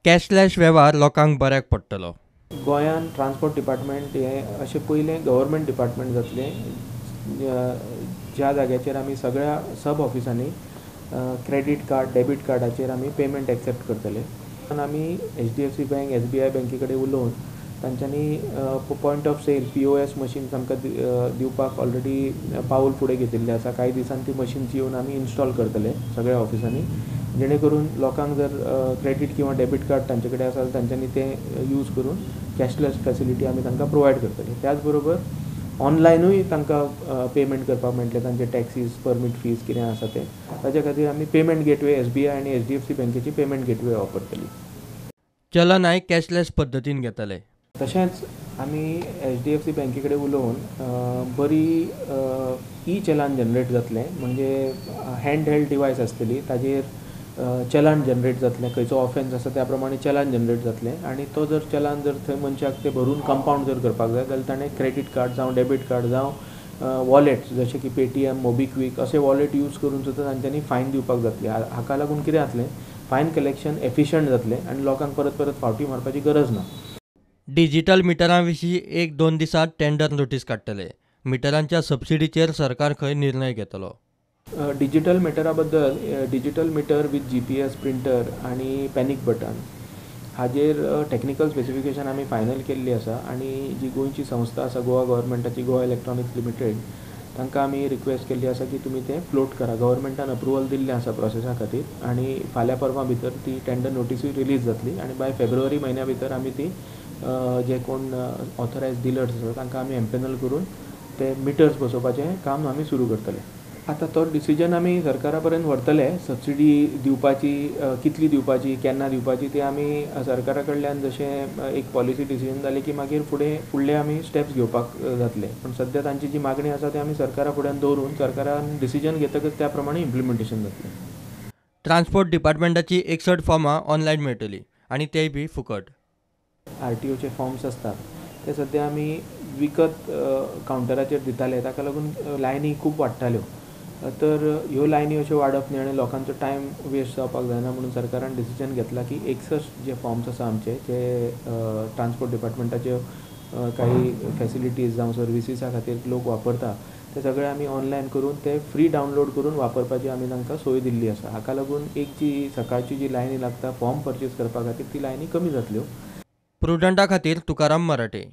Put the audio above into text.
Cashless वेव्हार लोकांक बऱ्याक पडटलो. गोंयान ट्रान्सपोर्ट डिपार्टमेंट हें अशें पयलें गव्हर्मेंट डिपार्टमेंट जातलें ज्या जाग्याचेर आमी सगळ्या सब ऑफिसांनी क्रेडीट कार्ड, डेबीट कार्डाचेर आमी पेमेंट एक्सेप्ट करतले. आमी HDFC bank, SBI बँके कडेन उलोवन तांच्यांनी point of sale POS machines आमकां दिवपाक ऑलरेडी पावल फुडें घेतिल्लें आसा. कांय दिसान ती मशीन्स येवन आमी इन्स्टॉल करतले सगळ्या ऑफिसांनी, जेणे करून लोकांक जर क्रेडीट किंवा डेबीट कार्ड तांचे कडेन आसा जाल्यार तांच्यांनी तें यूज करून कॅशलेस फॅसिलिटी आमी तांकां प्रोवायड करतले. त्याच बरोबर ऑनलायनूय तांकां पेमेंट करपाक मेळटलें, तांचे टॅक्सीज, परमीट फीज कितें आसा तें. ताच्या खातीर आमी पेमेंट गेटवे SBI आनी HDFC बँकेची पेमेंट गेटवे वापरतली. चलनाय कॅशलेस पद्दतीन घेतले. तशेंच आमी HDFC बँके कडेन उलोवन बरी ई चलान जनरेट जातलें, म्हणजे हँड हेल्ड डिवायस आसतली ताजेर चलान जनरेट जातलें, खंयचो ऑफेन्स आसा त्या प्रमाणे चलान जनरेट जातलें आनी तो जर चलान जर थंय मनशाक तें भरून कंपावंड जर करपाक जाय जाल्यार ताणें क्रेडीट कार्ड जावं डेबीट कार्ड जावं वॉलेट जशें की पेटीएम, मोबिक्वीक अशे वॉलेट यूज करून सुद्दां तांच्यांनी फायन दिवपाक जातली. हाका लागून कितें जातलें, फायन कलेक्शन एफिशंट जातलें आनी लोकांक परत परत फावटी मारपाची गरज ना. डिजिटल मिटरां विशीं 1-2 दिसांत टेंडर नोटीस काडटले. मिटरांच्या सबसिडीचेर सरकार खंय निर्णय घेतलो. डिजिटल मिटरा बद्दल digital meter with GPS printer आनी पॅनीक बटन हाजेर टॅक्निकल स्पेसिफिकेशन आमी फायनल केल्ली आसा आनी जी गोंयची संस्था आसा गोवा गव्हर्मेंटाची, गोवा इलेक्ट्रॉनिक्स लिमिटेड, तांकां आमी रिक्वेस्ट केल्ली आसा की तुमी तें फ्लोट करा. गव्हर्मेंटान अप्रुवल दिल्लें आसा प्रोसेसा खातीर आनी फाल्यां परवां भितर ती टेंडर नोटिसूय रिलीज जातली आनी बाय फेब्रुवारी म्हयन्या भितर आमी ती जे कोण ऑथरायज डिलर्स आसा तांकां आमी एम्पेनल करून ते मिटर्स बसोवपाचें काम आमी सुरू करतले. आतां तो डिसिजन आमी सरकारा पर्यंत व्हरतले. सबसिडी दिवपाची, कितली दिवपाची, केन्ना दिवपाची ते आमी सरकारा कडल्यान जशें एक पॉलिसी डिसिजन जालें की मागीर फुडें फुडले आमी स्टेप्स घेवपाक जातले. पूण सद्या तांची जी मागणी आसा ती आमी सरकारा फुड्यान दवरून सरकारान डिसिजन घेतकच त्या प्रमाणे इम्प्लिमेंटेशन जातलें. ट्रान्सपोर्ट डिपार्टमेंटाची 61 फॉर्मां ऑनलायन मेळटली आनी तेय बी फुकट. RTOचे फॉर्म्स आसतात ते सद्या आमी विकत कावंटराचेर दिताले, ताका लागून लायनी खूब वाडटाल्यो. तर ह्यो लायनी अश्यो वाडप न्ही आनी लोकांचो टायम वेस्ट जावपाक जायना म्हणून सरकारान डिसिजन घेतला की 61 जे फॉर्म्स आसा आमचे, जे ट्रान्सपोर्ट डिपार्टमेंटाच्यो काही फॅसिलिटीज जावं सर्विसीसा खातीर लोक वापरता ते सगळे आमी ऑनलायन करून ते फ्री डावनलोड करून वापरपाची आमी तांकां सोय दिल्ली आसा. हाका लागून एक जी सकाळची जी लायनी लागता फॉर्म परचेज करपा खातीर ती लायनी कमी जातल्यो. प्रुडंटा खातीर तुकाराम मराठे.